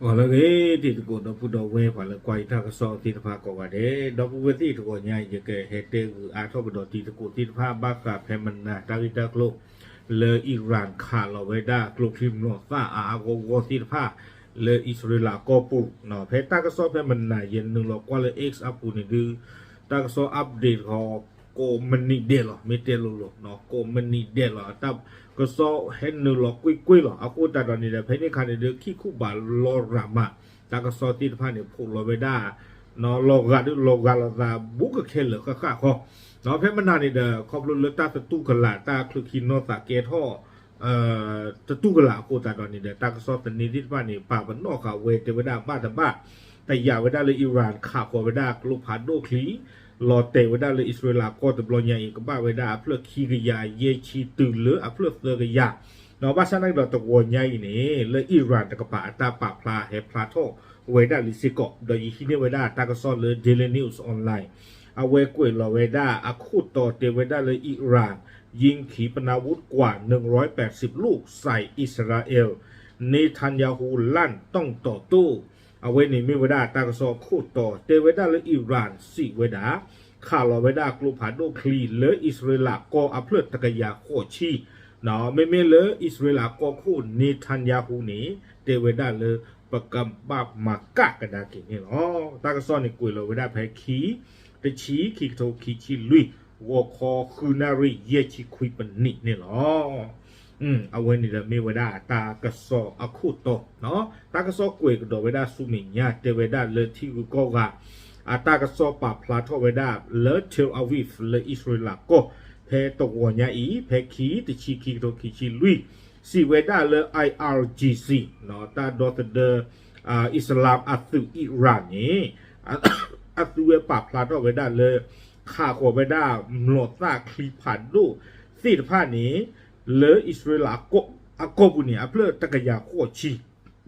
ဂီၤလၢအဂ့ၤ တံၤသကိးဒီပုၢ်ဒီဝဲၢ် ပှၤလၢကွၢ်ယတၢ်ကစီၣ်သ့ၣ်တဖၣ်ကိးဂၤဒဲး, ဒီပုၢ်ဝဲၢ်သ့ၣ်တဂီၤညါအံၤ ယကဟဲတဲဂုာ်အါထီၣ်ကဒီးတံၤသကိးသ့ၣ်တဖၣ် ဘၣ်ဃးဖဲမနၤတၢ်ဂ့ၢ်တၢ်ကျိၤ လၢ Iran ခးလီၤဝဲဒၣ်ကျိချံမျိာ်သၣ်အါအါဂီၢ်ဂီၢ်သ့ၣ်တဖၣ် လၢအံၣ်စရ့လးကီၢ်ပူၤ, ဖဲတၢ်ကစီၣ်ဖဲမနၤ ယနုာ်လီၤကွၢ်လၢ X အပူၤန့ၣ်ဒုး တၢ်ကစီၣ် update ဃီ ကိးမနံၤဒဲးလီၤ, မ့ၢ်တဲလိၤလိၤ ကိးမနံၤဒဲးလီၤ, တၢ်ကစီၣ်ဟဲနုာ်လီၤကွ့ၢ်ကွ့ၢ်လီၤ. အဃိသတးဒီးန့ၣ်ဒီး ဖဲန့ၣ်အခါန့ၣ်ဒုး ခံခူၣ်ဘးလီၤရၤမး, တၢ်ကစီၣ်သ့ၣ်တဖၣ်န့ၣ် ဖိးလီၤဝဲဒၣ် လီၤဂာ်ဒုးလီၤဂာ်လိာ်သး ဘူးကခဲလၢာ်ဃၣ်ဃၣ်ဃီ, ဖဲမနၤန့ၣ်ဒီး ခီဖျိလၢတၢ်သတူၢ်ကလာ် တၢ်ချုးခံနီၢ်သးကဲထီၣ် တတူၢ်ကလာ်အဃိသတးဒီးန့ၣ်ဒီး တၢ်ကစီၣ်သန့သ့ၣ်တဖၣ်န့ၣ် ပာ်ပနီၣ်ဃာ်ဝဲ တဲဝဲဒၣ်ဘၣ်တဘၣ် တယာ်ဝဲဒၣ်လၢ Iran ခးဃီၤဝဲဒၣ်ကျိဖးဒိၣ်ချံ လီၤတဲာ်ဝဲဒၣ်လၢအံၣ်စရ့လးကီၢ်တဘျီညါအံၤ ကဘၣ်ဝဲဒၣ်အဖျၢၣ်ခံကယၤယဲၢ်ဆံတုၤလၢအဖျၢၣ်သၢကယၤ, ဒီးဘၣ်ဆၣ်နာ်က့ဒီးတဂီၤညါအံၤန့ၣ် လၢ Iran တကပၤအတၢ်ပာ်ဖျါဟဲဖျါထီၣ်ဝဲဒၣ်လံစ့ၢ်ကီး, ဒီးယဟံးန့ၢ်ဝဲဒၣ်တၢ်ကစီၣ်လၢ Daily News Online အဝဲကွဲးလီၤဝဲဒၣ်အခိၣ်တီတဲဝဲဒၣ်လၢ Iran ยิงขีปนาวุธกว่าหนึ่งร้อยแปดสิบลูกใส่อิสราเอล เนทันยาฮูลั่นต้องตอบโต้ အဝဲန့ၣ်မ့ၢ်ဝဲဒၣ်တၢ်ကစီၣ်ခိၣ်တီတဲဝဲဒၣ်လၢ Iran စံးဝဲဒၣ် ခးလီၤဝဲဒၣ်ကျိဖးဒိၣ်ချံလၢအံၣ်စရ့လးကီၢ်အဖျၢၣ်တကယၤဃိးဆံ, မ့မ့ၢ်လၢအံၣ်စရ့လးကီၢ်ခိၣ် Netanyahu န့ၣ် တဲဝဲဒၣ်လၢ ပကဘၣ်မၤကၣ်ကဒါက့ၤန့ၣ်လီၤ. တၢ်ကစီၣ်န့ၣ်ကွဲးလီၤဝဲဒၣ်ဖဲခံ တဆံ ခံကထိခံဆံလွံၢ် ဂီၤခီဃုနၣ်ရံၣ်ယဲၢ်ဆံခွံပနံးန့ၣ်လီၤ. အဝဲန့ၣ်ဒီးမ့ၢ်ဝဲဒၣ်တၢ်ကစီၣ်အခိၣ်တီ, တၢ်ကစီၣ်ကွဲးကဒီးဝဲဒၣ်ဆူမဲာ်ညါ တဲဝဲဒၣ်လၢထံဂုၤကီၢ်ဂၤ အတၢ်ကစီၣ်ပာ်ဖျါထီၣ်ဝဲဒၣ်လၢ Tel Aviv လၢအံၣ်စရ့လးကီၢ် ဖဲတဂီၤညါအံၤ ဖဲခံ တဆံ ခံကထိခံဆံလွံၢ် စံးဝဲဒၣ်လၢ IRGC တၢ်ဒီသဒၢ အံၣ်စလၣ်အသုး Iran န့ၣ် အသုဝဲပာ်ဖျါထီၣ်ဝဲဒၣ်လၢ ခးဃီၤဝဲဒၣ်မျိာ်သၣ်ချံဖးဒိၣ်သ့ၣ်တဖၣ်န့ၣ် လၢအံၣ်စရ့လးအကီၢ်ပူၤန့ၣ် အဖျၢၣ်တကယၤဃိးဆံ,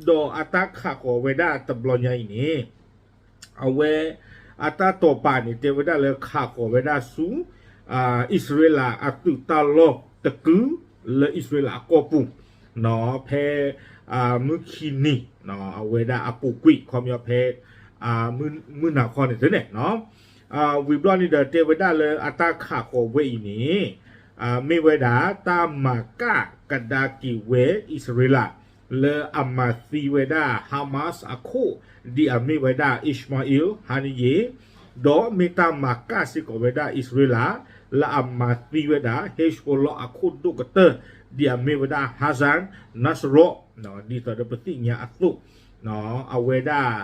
ဒီးအတၢ်ခးဃီၤဝဲဒၣ်တဘျီညါအံၤန့ၣ် အဝဲ အတၢ်တိာ်ပာ်န့ၣ် တဲဝဲဒၣ်လၢခးဃီၤဝဲဒၣ်ဆူ အံၣ်စရ့လးအသုးတၢ်လီၢ်တကု လၢအံၣ်စရ့လးအကီၢ်ပူၤ ဖဲ မုၢ်ခံနံၤ အဝဲဒၣ်အပူၤကွံာ် ခီပညီဖဲ မုၢ်နၤခီန့ၣ်သ့န့ၣ် ဝံၤဘျီန့ၣ်ဒီး တဲဝဲဒၣ်လၢအတၢ်ခးဃီၤဝဲအံၤန့ၣ် မ့ၢ်ဝဲဒၣ်တၢ်မၤကၣ်ကဒါက့ၤဝဲအံၣ်စရ့လး လၢအမၤသံဝဲဒၣ် Hamas အခိၣ် ဒ်အမ့ၢ်ဝဲဒၣ် Ismail Haniyeh ဒီးမ့ၢ်တၢ်မၤကၣ်စ့ၢ်ကီးဝဲဒၣ်အံၣ်စရ့လး လၢအမၤသံဝဲဒၣ် Hezbollah အခိၣ်ဒိၣ်ကတၢၢ် ဒ်အမ့ၢ်ဝဲဒၣ် Hassan Nasrallah ဒ်သိးဒီးပသ့ၣ်ညါအသိး အဝဲဒၣ်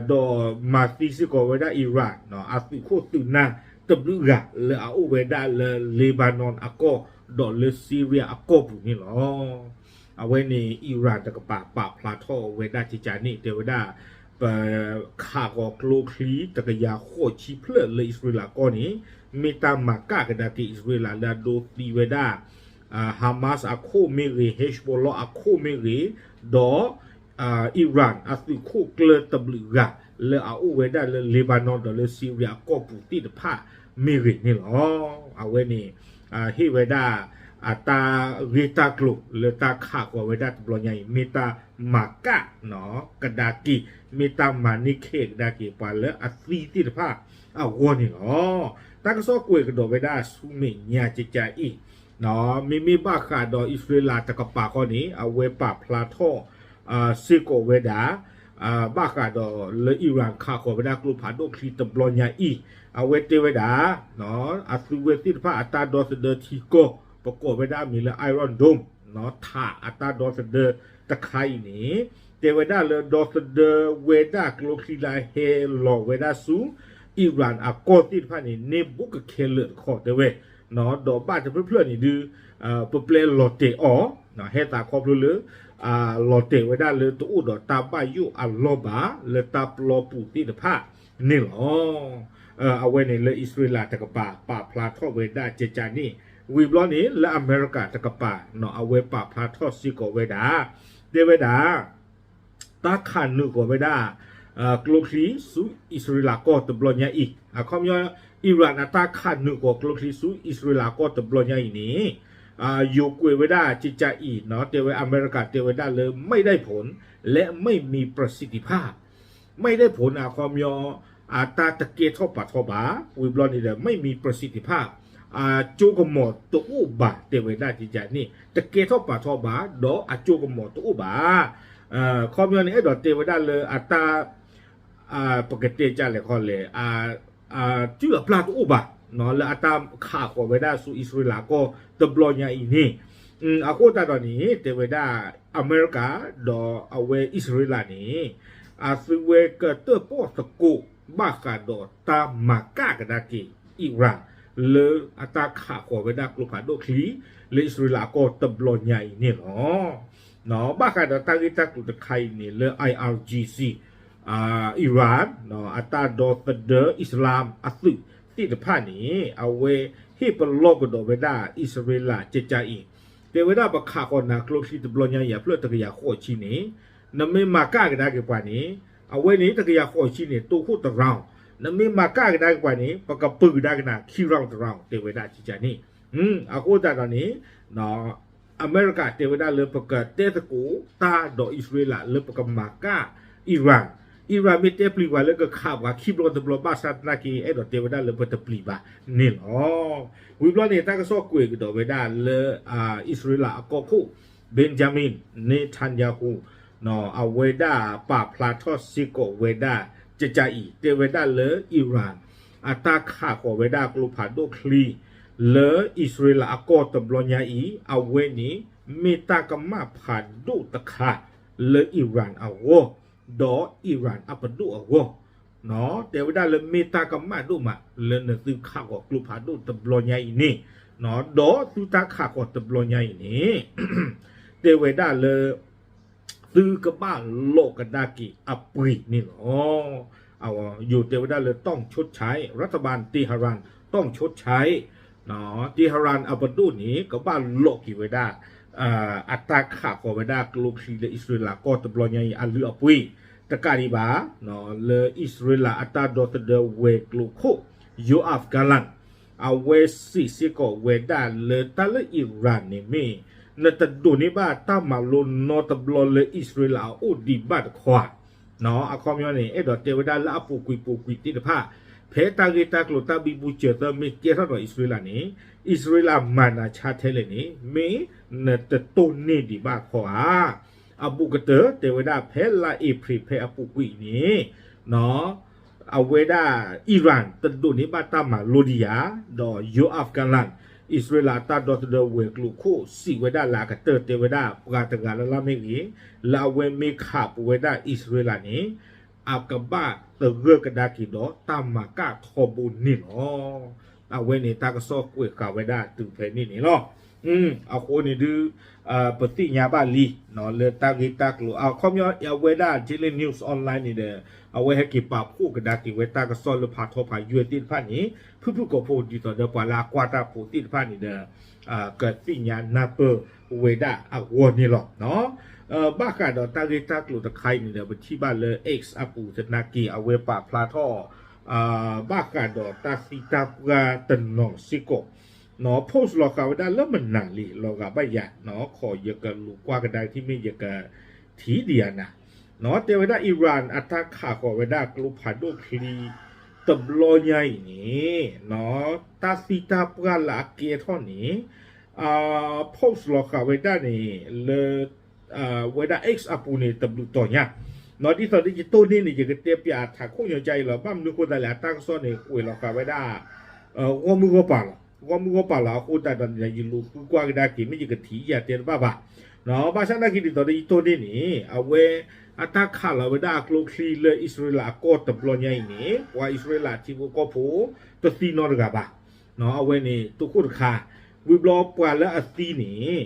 ဒီးမၤသံစ့ၢ်ကီးဝဲဒၣ် Iran အသုးခိၣ်သုးနၢ်တဘျုးဂၤ လၢအအိၣ်ဝဲဒၣ်လၢ Lebanon အကီၢ် ဒီးလၢ Syria အကီၢ်ပူၤန့ၣ်လီၤ. အဝဲန့ၣ် Iran တကပၤပာ်ဖျါထီၣ်ဝဲဒၣ်ကကန့ၣ် တဲဝဲဒၣ် ပခးဃီၤကျိချံတကယၤဃိးဆံဖျၢၣ်လၢအံၣ်စရ့လးကီၢ်န့ၣ် မ့ၢ်တၢ်မၤကၣ်ကဒါက့ၤအံၣ်စရ့လးလၢအဒိသံဝဲဒၣ် Hamas အခိၣ်မ့ၢ်ဂ့ၤ Hezbollah အခိၣ်မ့ၢ်ဂ့ၤ ဒီး Iran အသုးခိၣ်ကျၢၢ်တဘျုးဂၤ လၢအအိၣ်ဝဲဒၣ်လၢ Lebanon ဒီးလၢ Syria အကီၢ်ပူၤသ့ၣ်တဖၣ်မ့ၢ်ဂ့ၤန့ၣ်လီၤ. အဝဲန့ၣ် ဟ့ၣ်ဝဲဒၣ် အတၢ်ဂ့ၢ်တၢ်ကျိၤလၢတၢ်ခးဃီၤဝဲဒၣ်တဘျီညါအံၤ မ့ၢ်တၢ်မၤကၣ် ကဒါက့ၤ မ့ၢ်တၢ်မၤန့ၢ်ခဲကဒါက့ၤ ပှၤလၢအသံသ့ၣ်တဖၣ်အဂီၢ်န့ၣ်လီၤ. တၢ်ကစီၣ်ကွဲးကဒီးဝဲဒၣ်ဆူမဲာ်ညါကကအံၤ မ့မ့ၢ်ဘၣ်ဃးဒီးအံၣ်စရ့လးတကပၤဃီန့ၣ် အဝဲပာ်ဖျါထီၣ် စ့ၢ်ကီးဝဲဒၣ် ဘၣ်ဃးဒီးလၢ Iran ခးဃီၤဝဲဒၣ်ကျိဖးဒိၣ်ချံတဘျီညါအံၤ အဝဲတဲဝဲဒၣ် အသုဝဲသ့ၣ်တဖၣ်အတၢ်ဒီသဒၢထံကီၢ် ပကိးဝဲဒၣ်မံၤလၢ Iron Dome ထးအတၢ်ဒီသဒၢတခါအံၤန့ၣ် တဲဝဲဒၣ်လၢဒီသဒၢဝဲဒၣ်ကျိချံလၢအဟဲလီၤဝဲဒၣ်ဆူ Iran အကီၢ်သ့ၣ်တဖၣ်န့ၣ် န့ၢ်ဘူးကခဲလၢာ်တခီတဲဝဲ ဒီးဘၣ်တဖျၢၣ်ဖျၢၣ်န့ၣ်ဒုး ပပျဲလီၤတဲာ်အီၤ ဟဲသးခီဖျိလၢ လီၤတဲာ်ဝဲဒၣ်လၢတအိၣ်ဒီးတၢ်ဘၣ်ယိၣ်အလီၢ်ဘၣ် လၢတၢ်ပျီပူၤသ့ၣ်တဖၣ်န့ၣ်လီၤ. အဝဲန့ၣ်လၢအံၣ်စရ့လးတကပၤပာ်ဖျါထီၣ်ဝဲဒၣ်ကကန့ၣ် ဝံၤဘျီန့ၣ် လၢအမဲရကၤတကပၤ အဝဲပာ်ဖျါထီၣ်စ့ၢ်ကီးဝဲဒၣ် တဲဝဲဒၣ် တၢ်ခးနုာ်ဃီၤဝဲဒၣ် ကျိချံဆူအံၣ်စရ့လးကီၢ်တဘျီညါအံၤ အခီပညီ Iran အတၢ်ခးနုာ်ဃီၤကျိချံဆူအံၣ်စရ့လးကီၢ်တဘျီညါအံၤန့ၣ် ယိၤကွဲးဝဲဒၣ်ကကါအံၤ တဲဝဲအမဲရကၤတဲဝဲဒၣ်လၢ ไม่ได้ผล และไม่มีประสิทธิภาพ ไม่ได้ผล န့ၣ် အခီပညီ အတၢ်တကဲထီၣ်ပာ်ထီၣ်ဘၣ်, ဝံၤဘျီန့ၣ်ဒီး ไม่มีประสิทธิภาพ အကၠိကမီၤတအိၣ်ဘၣ် တဲဝဲဒၣ်ကကါန့ၣ် တကဲထီၣ်ပာ်ထီၣ်ဘၣ် ဒီးအကၠိကမီၤတအိၣ်ဘၣ်. အခီပညီန့ၣ် အဲၣ်ဒိးတဲဝဲဒၣ်လၢအတၢ် ပကတဲကလဲၣ်ခီလဲၣ် အစုၣ်အပျၢ်တအိၣ်ဘၣ် လၢအတၢ်ခးဃီၤဝဲဒၣ်ဆူအံၣ်စရ့လးအကီၢ်တဘျီညါအံၤန့ၣ်, အဃိသတးဒီးန့ၣ် တဲဝဲဒၣ် အမဲရကၤ ဒီးအဝဲအံၣ်စရ့လးန့ၣ် အသုဝဲကတၢၣ်ပီၣ်သကိး ဘၣ်ဃးဒီးတၢ်မၤကၣ်ကဒါက့ၤ Iran လၢအတၢ်ခးဃီၤဝဲဒၣ်ကျိဖးဒိၣ်ချံ လၢအံၣ်စရ့လးအကီၢ်တဘျီညါအံၤန့ၣ်လီၤ. ဘၣ်ဃးဒီးတၢ်ဂ့ၢ်တၢ်ကျိၤတခါအံၤန့ၣ် လၢ IRGC Iran အတၢ်ဒီသဒၢအံၣ်စလၢမ်အသုးသ့ၣ်တဖၣ်န့ၣ် အဝဲဟ့ၣ်ပလီၢ်ကဒီးဝဲဒၣ်အံၣ်စရ့လးကကါအံၤ, တဲဝဲဒၣ်ပခးဃီၤနၤကျိချံတဘျီညါအံၤ အဖျၢၣ်တကယၤဃိးဆံန့ၣ် နမ့ၢ်မၤကၣ်ကဒါက့ၤပှၤန့ၣ် အဝဲန့ၣ်တကယၤဃိးဆံန့ၣ် တိခိၣ်တရၣ်, နမ့ၢ်မၤကၣ်ကဒါက့ၤပှၤန့ၣ် ပကပုာ်ကဒါက့ၤနၤခံရၣ်တရၣ် တဲဝဲဒၣ်ကကါန့ၣ်. အဃိသတးဒီးန့ၣ် အမဲရကၤတဲဝဲဒၣ်လၢပကတဲသကိးတၢ်ဒီးအံၣ်စရ့လးလၢပကမၤကၣ် Iran, Iran မ့ၢ်တဲပျံၤပှၤလၢကခးပှၤခံဘျီတဘျီဘၣ်ဆၣ်သနာ်က့ အဲၣ်ဒိးတဲဝဲဒၣ်လၢပတပျံၤဘၣ်န့ၣ်လီၤ. ဝံၤဘျီန့ၣ် တၢ်ကစီၣ်ကွဲးကဒီးဝဲဒၣ်လၢ အံၣ်စရ့လးအကီၢ်ခိၣ် Benjamin Netanyahu အဝဲဒၣ်ပာ်ဖျါထီၣ်စ့ၢ်ကီးဝဲဒၣ်ကကါအံၤ တဲဝဲဒၣ်လၢ Iran အတၢ်ခးဃီၤဝဲဒၣ်ကျိဖးဒိၣ်ချံ လၢအံၣ်စရ့လးအကီၢ်တဘျီညါအံၤ အဝဲန့ၣ် မ့ၢ်တၢ်ကမၣ်ဖးဒိၣ်တခါလၢ Iran အဂီၢ် ဒီး Iran အပဒိၣ်အဂီၢ် တဲဝဲဒၣ်လၢမ့ၢ်တၢ်ကမၣ်ဒိၣ်မး လၢနသုခးဃီၤကျိဖးဒိၣ်တဘျီညါအံၤန့ၣ် ဒီးသုတၢ်ခးဃီၤတဘျီညါအံၤန့ၣ် တဲဝဲဒၣ်လၢ သုကဘၣ်လိးကဒါက့ၤအပှ့ၤန့ၣ်လီၤ. ယိၤတဲဝဲဒၣ်လၢต้องชดใช้ รัฐบาลเตหะรานต้องชดใช้ เตหะราน အပဒိၣ်န့ၣ် ကဘၣ်လိးက့ၤဝဲဒၣ် အတၢ်ခးဃီၤဝဲဒၣ်ကျိချံလၢအံၣ်စရ့လးကီၢ်တဘျီညါအံၤ အလုၢ်အပှ့ၤ တကးဒံးဘၣ် လၢအံၣ်စရ့လးအတၢ်ဒီသဒၢဝဲၤကျိၤခိၣ် Yoav Gallant အဝဲစံးစ့ၢ်ကီးဝဲဒၣ်လၢတၢ်လၢ Iran န့ၣ်မ့ၢ် နတဒိးန့ၢ်ဘၣ်တၢ်မၤလိနီတဘျီလၢအံၣ်စရ့လးအအိၣ်ဒံးဘၣ်တခီဧါ အခီပညီန့ၣ် အဲၣ်ဒိးတဲဝဲဒၣ်လၢအပူၤကွံာ်ပူၤကွံာ်သ့ၣ်တဖၣ် ဖဲတၢ်ဂ့ၢ်တၢ်ကျိၤတၢ်ဘံဘူစၢၤသၢမ့ၢ်ကဲထီၣ်ဒီးအံၣ်စရ့လးန့ၣ် အံၣ်စရ့လးမၤနၤဆါထဲလဲၣ်န့ၣ် မ့ၢ်နတတိၢ်န့ၢ်ဒံးဘၣ်ခီဧါ. အဘူးကတၢၢ်တဲဝဲဒၣ်ဖဲလါအ့ဖြ့ၣ်ဖဲအပူၤကွံာ်အံၤန့ၣ် အဝဲဒၣ် Iran တဒိးန့ၢ်ဘၣ်တၢ်မၤလိဒံးယၤ ဒီး Yoav Gallant အံၣ်စရ့လးအတၢ်ဒီသဒၢဝဲၤကျိၤခိၣ်စံးဝဲဒၣ်လၢအကတၢၢ်တဲဝဲဒၣ် ပှၤတဂၤလၢ်လၢ်မ့ၢ်ဂ့ၤ လၢအဝဲမ့ၢ်ခးပူၤဝဲဒၣ်အံၣ်စရ့လးန့ၣ် အကဘၣ်သဂၢၢ်ကဒါက့ၤဒီးတၢ်မၤကၣ်ထီဘိန့ၣ်လီၤ. အဝဲန့ၣ်တၢ်ကစီၣ်ကွဲးဃာ်ဝဲဒၣ်တုၤဖဲန့ၣ်န့ၣ်လီၤ. အဃိန့ၣ်ဒုး ပသ့ၣ်ညါဘၣ်လံ လၢတၢ်ဂ့ၢ်တၢ်ကျိၤ အခီပညီအဝဲဒၣ် Daily News Online န့ၣ်ဒီး အဝဲဟဲက့ၤပာ်ဖှိၣ်ကဒါက့ၤဝဲတၢ်ကစီၣ်လၢဖးထီဖးယွဲၢ်သ့ၣ်တဖၣ်န့ၣ် ဖုၣ်ဖုၣ်ကိာ်ဖိဒ်သိးဒီးပှၤလၢအကွၢ်တၢ်ဖိသ့ၣ်တဖၣ်န့ၣ်ဒီး ကသ့ၣ်ညါနၢ်ပၢၢ်ဝဲဒၣ်အဂီၢ်န့ၣ်လီၤ. ဘၣ်ဃးဒီးတၢ်ဂ့ၢ်တၢ်ကျိၤတခါအံၤန့ၣ်ဒီး ပထံၣ်ဘၣ်လၢ X အပူၤသနာ်က့ အဝဲပာ်ဖျါထီၣ် ဘၣ်ဃးဒီးတၢ်သံတၢ်ပှၢ်တနီၤစ့ၢ်ကီး post လီၤဃာ်ဝဲဒၣ်လၢမနုၤလံ လီၤဂာ်ဘၣ်ယၤ ခီယကလူၤကွၢ်ကဒါထံၣ်မ့ၢ်ယက ထံၣ်ဒံးယၤနၤ တဲဝဲဒၣ် Iran အတၢ်ခးဃီၤဝဲဒၣ်ကျိဖးဒိၣ်ချံ တဘျီညါအံၤန့ၣ် တၢ်သံတၢ်ပှၢ်လၢအကဲထီၣ်န့ၣ် post လီၤဃာ်ဝဲဒၣ်န့ၣ် လၢ ဝဲဒၣ် X အပူၤန့ၣ် တဘျုးတီၤညါ ဒ်သိးဒီးယတိၢ်န့ၢ်န့ၣ် ယကတဲပၠးအထးခိၣ်ညီကါအံၤလီၤ. ဘၣ်မနုၤအဃိသတးလဲၣ် အတၢ်ကစီၣ်န့ၣ် ကွဲးလီၤဃာ်ဝဲဒၣ် ဂီၢ်မုၢ်ဂီၢ်ပၤလီၤ. ဂီၢ်မုၢ်ဂီၢ်ပၤလီၤအဃိသတးဒီးန့ၣ် ယလူၤဃုကွၢ်ကဒါက့ၤ မ့ၢ်ယကထံၣ်ယတဲတဘၣ်ဘၣ်. ဘၣ်ဆၣ်သနာ်က့ဒ်သိးဒီးယတိၢ်န့ၢ်န့ၣ် အဝဲ အတၢ်ခးလီၤဝဲဒၣ်အကျိချံလၢအံၣ်စရ့လးအကီၢ်တဘျီညါအံၤန့ၣ် ပှၤအံၣ်စရ့လးထံဖိကီၢ်ဖိ တသံနီတဂၤဘၣ်. အဝဲန့ၣ် တခိၣ်တခါ ဝံၤဘျီပှၤလၢအသံန့ၣ်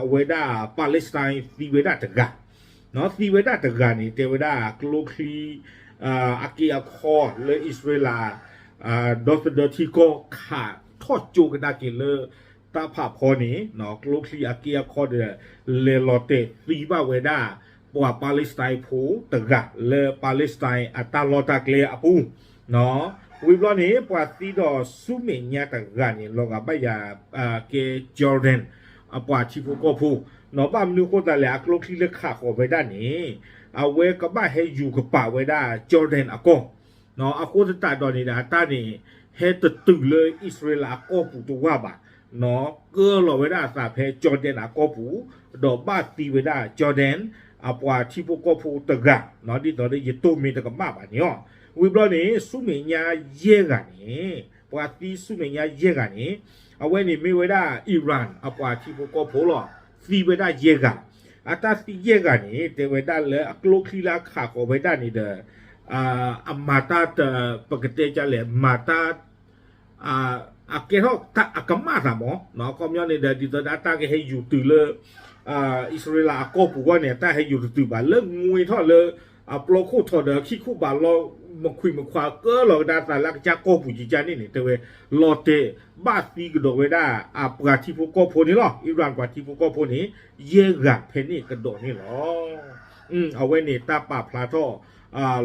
အဝဲဒၣ် Palestine သံဝဲဒၣ်တဂၤ သံဝဲဒၣ်တဂၤန့ၣ် တဲဝဲဒၣ်ကျိချံ အက့အခီလၢအံၣ်စရ့လး ဒီသဒၢထံကီၢ်ခးထီၣ်ကၠိကဒါက့ၤလၢ တၢ်ဖးဖီန့ၣ် ကျိချံအက့အခီဒီး လဲၤလီၤတဲာ်သံဘၣ်ဝဲဒၣ် ပှၤ Palestine ဖိတဂၤလၢ Palestine အတၢ်လီၢ်တၢ်ကျဲအပူၤ ဝံၤဘျီန့ၣ် ပှၤသံဒီးဆူမဲာ်ညါတဂၤန့ၣ် လီၤဂာ်ဘၣ်ယၤ ကဲ Jordan အပှၤထံဖိကီၢ်ဖိ, နီၢ် ဘၣ်မနုၤအဃိသတးလဲၣ် အကျိချံလၢခးဃီၤဝဲဒၣ်န့ၣ် အဝဲကဘၣ်ဟဲယူၤကပာ်ဝ်ဝဲဒၣ် Jordan အကီၢ်, နီၢ် အဃိသတးဒီးန့ၣ်ဒီး အတၢ်န့ၣ် ဟဲတတုၤလၢအံၣ်စရ့လးအကီၢ်ပူၤတဝၢ်ဘၣ်, နီၢ် ကၢလီၤဝဲဒၣ်အသးဖဲ Jordan အကီၢ်ပူၤ, ဒီးဘၣ်သံဝဲဒၣ် Jordan အပှၤထံဖိကီၢ်ဖိတဂၤ, နီၢ် ဒ်သိးဒီးယတိၢ်မ့ၢ်တကမၣ်ဘၣ်န့ၣ်လီၤ. ဝံၤဘျီန့ၣ် ဆူမဲာ်ညါယဲၢ်ဂၤန့ၣ်, ပှၤသံဆူမဲာ်ညါယဲၢ်ဂၤန့ၣ်, အဝဲန့ၣ်မ့ၢ်ဝဲဒၣ် Iran အပှၤထံဖိကီၢ်ဖိလီၤ. သံဝဲဒၣ်ယဲၢ်ဂၤ, အတၢ်သံယဲၢ်ဂၤန့ၣ် တဲဝဲဒၣ်လၢအကျိချံလၢအခးဃီၤဝဲဒၣ်န့ၣ်ဒီး အမၤတၢ်တ, ပကတဲဒ်လဲၣ်, မၤတၢ် အကဲထီၣ်တၢ်အကမၣ်သးမး, နီၢ် အခီပညီန့ၣ်ဒီး ဒ်သိးဒီးအတၢ်ကဟဲယူၤတုၤလၢ အံၣ်စရ့လးအကီၢ်ပူၤအဂီၢ်န့ၣ် အတၢ်ဟဲယူၤတတုၤဘၣ် လၢငွ့ထီၣ်လၢ အပျီခိၣ်ထီၣ်ဒီးခံခူၣ်ဘၣ်လီၤ မခွံးမခွါကၢလီၤကဒါသးလၢအကစၢ်ကီၢ်ပူၤကကၢ်န့ၣ်န့ၣ် တဲဝဲ လီၤတဲာ် ဘၣ်သံကဒီးဝဲဒၣ် အပှၤထံဖိကီၢ်ဖိန့ၣ်လီၤ. Iran ပှၤထံဖိကီၢ်ဖိန့ၣ် ယဲၢ်ဂၤဖဲန့ၣ်ကဒီးန့ၣ်လီၤ. အဝဲန့ၣ်တၢ်ပာ်ဖျါထီၣ်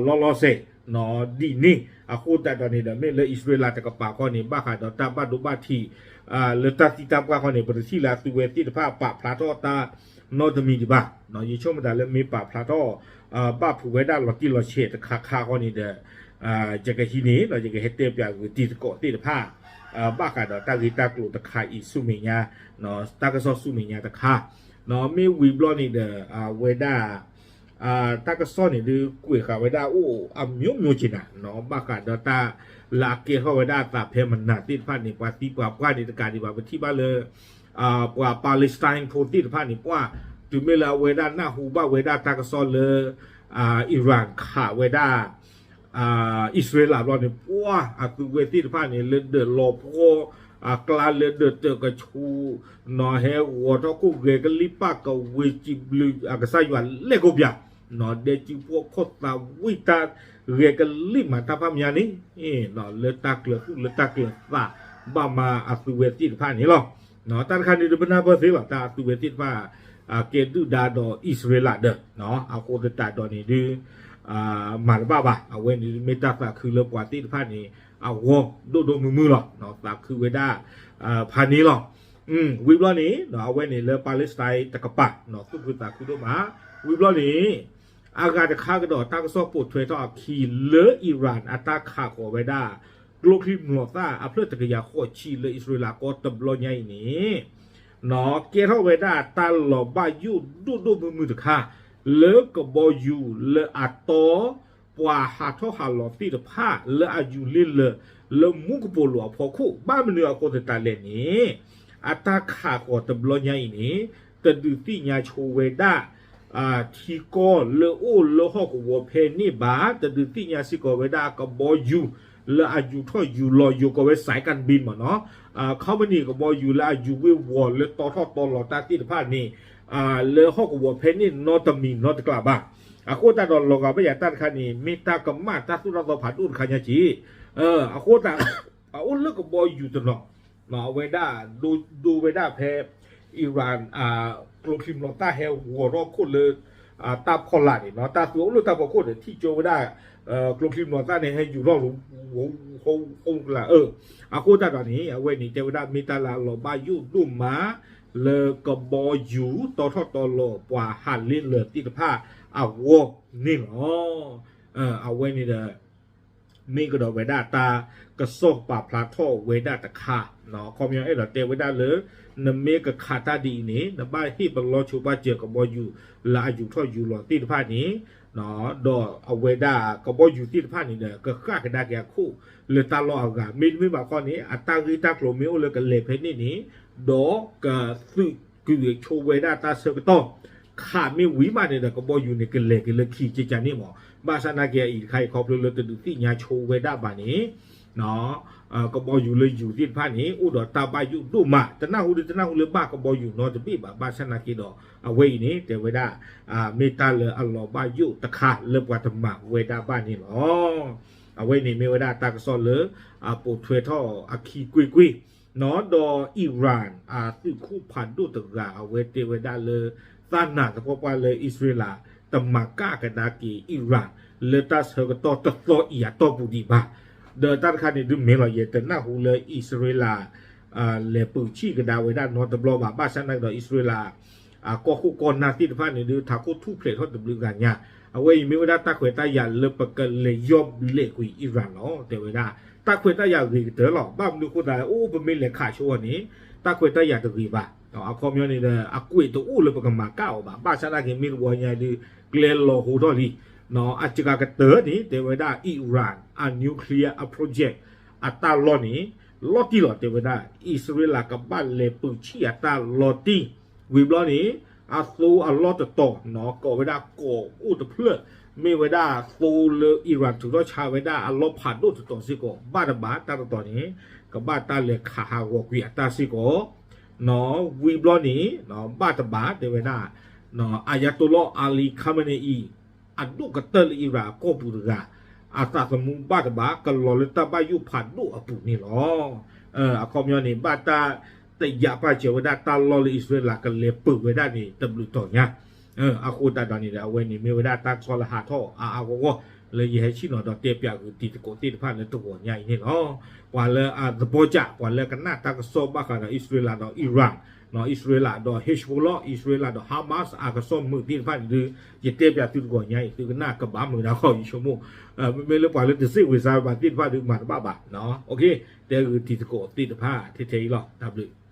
လီၤလီၤဆဲး ဒ်န့ၣ် အဃိသတးဒီးန့ၣ်ဒီး မ့ၢ်လၢအံၣ်စရ့လးတကပၤခီန့ၣ် ဘၣ်ဃးဒီးတၢ်ဘၣ်ဒိဘၣ်ထံး လၢတၢ်သံတၢ်ပှၢ်ခီန့ၣ် ပတထံၣ်လၢအသုဝဲသ့ၣ်တဖၣ်ပာ်ဖျါထီၣ်တၢ်နီတမံၤဒံးဘၣ်. ယဆိကမိၣ်တၢ်လၢမ့ၢ်ပာ်ဖျါထီၣ် ဘၣ်ဖုးဝဲဒၣ်လီၤတံၢ်လီၤဆဲးတခါခါခီန့ၣ်ဒီး ယကဟံးန့ၢ် ဒီးယကဟဲတဲပၠးဂုာ်တံၤသကိးသ့ၣ်တဖၣ် ဘၣ်ဃးဒီးတၢ်ဂ့ၢ်တၢ်ကျိၤတခါအံၤဆူမဲာ်ညါ တၢ်ကစီၣ်ဆူမဲာ်ညါတခါ မ့ၢ်ဝံၤဘျီန့ၣ်ဒီး အဝဲဒၣ် တၢ်ကစီၣ်န့ၣ်ဒုးကွဲးဃာ်ဝဲဒၣ်အိၣ်အမျိုးမျိုးက့ၤနၤ ဘၣ်ဃးဒီးတၢ်လၢအကဲထီၣ်ဝဲဒၣ်အသးဖဲမနၤသ့ၣ်တဖၣ်န့ၣ် ပှၤသံပှၤပှၢ်န့ၣ်တကးဒံးဘၣ် ပထံၣ်ဘၣ်လၢ ပှၤ Palestine ဖိသ့ၣ်တဖၣ်န့ၣ် ပှၢ် တုၤမ့ၢ်လၢအဝဲဒၣ်နၢ်ဟူဘၣ်ဝဲဒၣ်တၢ်ကစီၣ်လၢ Iran ခးဝဲဒၣ် အံၣ်စရ့လးဘျီန့ၣ် ပှၢ် အသုဝဲသ့ၣ်တဖၣ်န့ၣ် လၢဒၢးလီၤပှီၢ် အကျါလၢဒၢးတၢးကဆူး နီၢ် ဟဲဂီၤထီၣ်ခိၣ်ဂဲၤကလံၣ်ပၣ်ကဝ့ၤစံးဘျုးအကစၢ်ယွၤလဲၣ်ကိးပၠး နီၢ် ဒဲကၠူပှီၢ်ခီၣ်သးဝံၣ်တၢ်ဂဲၤကလံၣ်မၤတၢ်ဖးမၠါန့ၣ် လၢတၢ်ကျၢၤသူၣ်လၢတၢ်ကျၢၤသး ဘၣ်မၤအသုဝဲသ့ၣ်တဖၣ်န့ၣ်လီၤ. တၢ်တခါန့ၣ်ဒုးပနၢ်ပၢၢ်သ့လီၤ တၢ်အသုဝဲသ့ၣ်တဖၣ် ကဲဒုၣ်ဒါဒီးအံၣ်စရ့လးဒီး အဃိသတးဒီးန့ၣ်ဒုး မၤတဘၣ်ဘၣ် အဝဲန့ၣ်ဒုးမ့ၢ်တၢ်သးခုလၢပှၤသ့ၣ်တဖၣ်န့ၣ် အဂီၢ်ဒိၣ်ဒိၣ်မုၢ်မုၢ်လီၤ သးခုဝဲဒၣ် ဖးန့ၣ်လီၤ. ဝံၤဘျီန့ၣ် အဝဲန့ၣ်လၢ Palestine တကပၤ သူၣ်ခုသးခုဒိၣ်မး ဝံၤဘျီန့ၣ် အဂၤတခါကဒီးတၢ်ကစီၣ်ပိာ်ထွဲထီၣ်အခံလၢ Iran အတၢ်ခးဃီၤဝဲဒၣ် ကျိချံမျိာ်သၣ်အဖျၢၣ်တကယၤဃိးဆံလၢအံၣ်စရ့လးကီၢ်တဘျီညါအံၤန့ၣ် ကဲထီၣ်ဝဲဒၣ်တၢ်လီၤဘၣ်ယိၣ်ဒိၣ်ဒိၣ်မုၢ်မုၢ်တခါ လၢကဘီယူၤလၢအတီ ပှၤဟးထီၣ်ဟးလီၤသ့ၣ်တဖၣ် လၢအယူၤလ့လၢာ် လၢမူကပိာ်လိၤအဖီခိၣ် ဘၣ်မနုၤအဃိသတးလဲၣ်န့ၣ် အတၢ်ခးဃီၤတဘျီညါအံၤန့ၣ် တဒုးသ့ၣ်ညါဆိဝဲဒၣ် ထံကီၢ်လၢအိၣ်လၢဟီၣ်ကဝီၤဖဲန့ၣ်ဘၣ် တဒုးသ့ၣ်ညါစ့ၢ်ကီးဝဲဒၣ်ကဘီယူၤ လၢအယူၤထီၣ်ယူၤလီၤ ယိၤကိးဝဲ สายการบิน မ့ၢ်နီၤ company ကဘီယူၤလၢအယူၤဝ့ၤဝီၤလၢတီထီၣ်တီလီၤတၢ်သ့ၣ်တဖၣ်န့ၣ် လၢဟီၣ်ကဝီၤဖဲန့ၣ်နီတမံၤနီတကျးဘၣ်. အဃိသတးဒီးလီၤဂာ်ဘၣ်ယၤတၢ်တခါန့ၣ် မ့ၢ်တၢ်ကမၣ်တၢ်သိၣ်တၢ်သီဖးဒိၣ်တခါညါက့ အဃိသတး အအိၣ်လၢကဘီယူၤတနီၤ အဝဲဒၣ်ဒိဝဲဒၣ်ဖဲ Iran ကျိချံမျိာ်သၣ်ဟဲဂီၤထီၣ်ခိၣ်လၢ တၢ်ဖီလာ်န့ၣ်နီၤ တၢ်သူအိၣ်လၢတၢ်ဖီခိၣ်န့ၣ် ထံၣ်ကၠိဝဲဒၣ် ကျိချံမျိာ်သၣ်န့ၣ် ဟဲယူၤထီၣ် ဃိကလး အဃိသတးဒီးန့ၣ် အဝဲန့ၣ်တဲဝဲဒၣ်မ့ၢ်တၢ်လၢအလီၤဘၣ်ယိၣ်ဒိၣ်မး လၢကဘီယူၤတီထီၣ်တီလီၤပှၤဟးလ့လၢာ်သ့ၣ်တဖၣ်အဂီၢ်န့ၣ်လီၤ. အဝဲန့ၣ်ဒီး မ့ၢ်ကဒီးဝဲဒၣ်တၢ်ကစီၣ်ပာ်ဖျါထီၣ်ဝဲဒၣ်တခါ ခီပညီအဲၣ်ဒိးတဲဝဲဒၣ်လၢ နမ့ၢ်ကခးတၢ်ဒ်အံၤန့ၣ် နဘၣ်ဟ့ၣ်ပလီဆိပာ်စၢၤကဘီယူၤလၢအယူၤထီၣ်ယူၤလီၤသ့ၣ်တဖၣ်န့ၣ် ဒီးအဝဲဒၣ်ကဘီယူၤသ့ၣ်တဖၣ်န့ၣ်ဒီး ကဃၣ်ကဒါက့ၤအခိၣ်လၢတၢ်လီၢ်အဂၤ မ့တမ့ၢ်ဘၣ်ခီန့ၣ် အတၢ်ဂ့ၢ်တၢ်ကျိၤမ့ၢ်အိၣ်လၢကလဲၤဖဲန့ၣ်န့ၣ် ဒီးကသုးကွံာ်ဆိဝဲဒၣ်တၢ်ဆၢကတီၢ် ခးမ့ၢ်ဝံၤမးန့ၣ်ဒီး ကဘီယူၤန့ၣ် ကလဲၤက့ၤလၢခံကကန့ၣ်မး ဘၣ်ဆၣ်နာ်က့အံၤတခါအံၤခီဖျိလၢတဒုးသ့ၣ်ညါဆိဝဲဒၣ်ဘၣ်န့ၣ် ကဘီယူၤလၢယူၤသ့ၣ်တဖၣ်န့ၣ် အိၣ်ဒီးတၢ်ဘၣ်ယိၣ်ဒိၣ်မး တနၢ်ဟူဒုးတနၢ်ဟူလၢဘၣ်ကဘီယူၤနီတဘ့ၣ်ဘၣ် ဘၣ်ဆၣ်နာ်က့ဒီး အဝဲအံၤန့ၣ် တဲဝဲဒၣ် မ့ၢ်တၢ်လၢအလီၤဘၣ်ယိၣ်တခါလၢပှၤတမၤဝဲဒၣ်ဘၣ်န့ၣ်လီၤ. အဝဲန့ၣ်မ့ၢ်ဝဲဒၣ်တၢ်ကစီၣ်လၢ အပိာ်ထွဲထီၣ်အခံကွ့ၢ်ကွ့ၢ် ဒီး Iran အသုးခိၣ်ဖးဒိၣ်တဂၤ အဝဲတဲဝဲဒၣ်လၢ သးနာ်သပှၢ်ပှၢ်လၢအံၣ်စရ့လး တမၤကၣ်ကဒါက့ၤ Iran လၢတၢ်ဆၢကတီၢ်တသီအံၤအတီၢ်ပူၤဒံးဘၣ်. ဒီးတၢ်တခါန့ၣ်ဒုးမ့ၢ်လီၤ ယတနၢ်ဟူလၢအံၣ်စရ့လး လဲၤပၢၢ်ဆံၣ်ကဒါဝဲဒၣ်နီတဘျီဘၣ်. ဘၣ်ဆၣ်သနာ်က့ဒီး အံၣ်စရ့လး ကီၢ်ခိၣ်ကီၢ်နၢ်သ့ၣ်တဖၣ်န့ၣ်ဒုး ထးခိၣ်ထူၣ်ဖျဲးထီၣ်တဘျုးဂၤညါ, အဝဲအံၤမ့ၢ်ဝဲဒၣ်တၢ်ခွဲးတၢ်ယာ်လၢပကလဲၤယီၢ်ဘျဲးကွံာ် Iran လီၤ. တဲဝဲဒၣ် တၢ်ခွဲးတၢ်ယာ်ဂ့ၤကတၢၢ်လီၤ. ဘၣ်မနုၤအဃိသတး အိၣ်ပမ့ၢ်လဲၤခးဆိအီၤန့ၣ် တၢ်ခွဲးတၢ်ယာ်တဂ့ၤဘၣ်. အခီပညီန့ၣ်ဒီး အကွဲးတအိၣ်လၢပကမၤကၣ်အီၤဘၣ်. ဘၣ်ဆၣ်သနာ်က့ မ့ၢ်တဝီညါဒုး ကျဲလီၤဟိထီၣ်လံ. အစှၤကတၢၢ်န့ၣ် တဲဝဲဒၣ် Iran အ nuclear အ project အတၢ်လီၢ်န့ၣ် လီၤတံၢ်လီၤ. တဲဝဲဒၣ် အံၣ်စရ့လးကဘၣ်လဲၤပၢၢ်ဆံၣ်အတၢ်လီၤတံၢ် ဝံၤဘျီန့ၣ် အသိအလီၢ်တတီၤ ကိးဝဲဒၣ်ကိးအိၣ်တဖျၢၣ် မ့ၢ်ဝဲဒၣ်သိလၢ Iran ထုးထီၣ်ဆါဝဲဒၣ်အလီၢ်ဖးဒိၣ်တတီၤစ့ၢ်ကီး ဘၣ်တဘၣ် တၢ်တတီၤန့ၣ် ကဘၣ်တၢ်လဲၤခးဟးဂီၤကွံာ်အတၢ်စ့ၢ်ကီး ဝံၤဘျီန့ၣ် ဘၣ်တဘၣ် တဲဝဲဒၣ် Ayatollah Ali Khamenei အဒိၣ်ကတၢၢ်လၢ Iran အကီၢ်ပူၤတဂၤ အသးသမူဘၣ်တဘၣ် ကလီၤလၢတၢ်ဘၣ်ယိၣ်ဖးဒိၣ်အပူၤန့ၣ်လီၤ. အခီပညီန့ၣ် ဘၣ်တၢ်တယာ်ပာ်စၢၤဝဲဒၣ်တၢ်လီၢ်လၢအံၣ်စရ့လးကလဲၤပၢၢ်ဝဲဒၣ်န့ၣ် တဘျုးတီၤညါ. အဃိသတးဒီးန့ၣ်ဒီး အဝဲန့ၣ်မ့ၢ်ဝဲဒၣ်တၢ်ကစီၣ်လၢဟးထီၣ်အါအါဂီၢ်ဂီၢ် လၢယဟဲဆ့ၣ်နီၤဒီးတဲပၠးဂုာ်တံၤသကိးသ့ၣ်တဖၣ်လၢတဂီၤညါအံၤန့ၣ်လီၤ. ပှၤလၢအသဘီကၠး ပှၤလၢကနၣ်တၢ်ကစီၣ်ဘၣ်ဃးဒီးအံၣ်စရ့လးဒီး Iran, အံၣ်စရ့လးဒီး Hezbollah, အံၣ်စရ့လးဒီး Hamas အကစီၣ်မုာ်သ့ၣ်တဖၣ်န့ၣ်ဒုး ယတဲပၠးသုတဂီၤညါအံၤ သုကနၣ်ကဘၣ်မုာ်ဒၣ်ဃီ ယဆိကမိၣ် မ့မ့ၢ်လၢပှၤလၢတစ့ၣ်ဝံၤစါဘၣ်သ့ၣ်တဖၣ်ဒုးမၤတဘၣ်ဘၣ်. တဲဂုာ်တံၤသကိးသ့ၣ်တဖၣ်ထဲထဲအံၤလီၤ. တၢ်ဘျုး